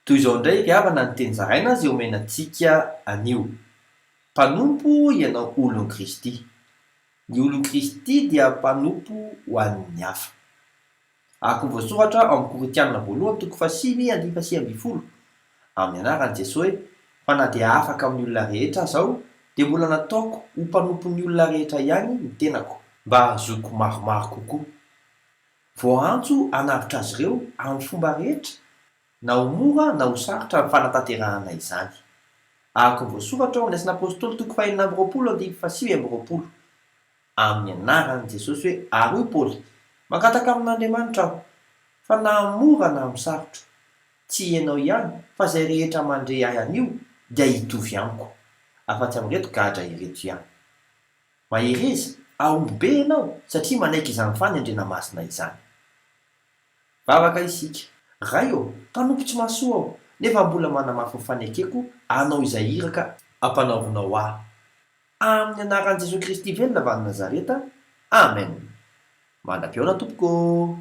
Toy izao indray ry havana ny teny zaraina izay omena antsika anio. Mpanompo ianao olon'i Kristy. Ny olon'i Kristy dia mpanompo ho an'ny hafa. Araka ny voasoratra ao amin'ny Korintiana voalohany toko fahasivy andininy fahasivy ambin'ny folo, amin'ny anaran'i Jesoa hoe, Fa na dia afaka amin'ny olona rehetra aza aho, dia mbola nataoko ho mpanompon'ny olona rehetra ihany ny tenako, mba hahazoako maromaro kokoa. Voaantso hanavotra azy ireo amin'ny fomba rehetra, na ho mora na ho sarotra ny fanatanterahana izany. Araka ny voasoratra ao amin'ny Asan'ny Apostoly toko fahenina amby roapolo andininy fahasivy amby roapolo, Amin'ny anaran'i Jesosy hoe, Ary hoy Paoly, Mangataka amin'Andriamanitra aho, fa na amin'ny mora na amin'ny sarotra, tsy ianao ihany, fa izay rehetra mandre ahy anio dia hitovy amiko, afa-tsy amin'ireto gadra ireto ihany. Mahereza, hahomby be ianao, satria manaiky izany fanendrena masina izany. Vavaka isika. Ray ô, mpanompo tsy mahasoa aho, nefa mbola manamafy ny fanekeko hanao izay iraka ampanaovinao ahy. Amin'ny anaran'i Jesoa Kristy velona avy any Nazareta, Amen. Mandra-pihaona tompoko ô.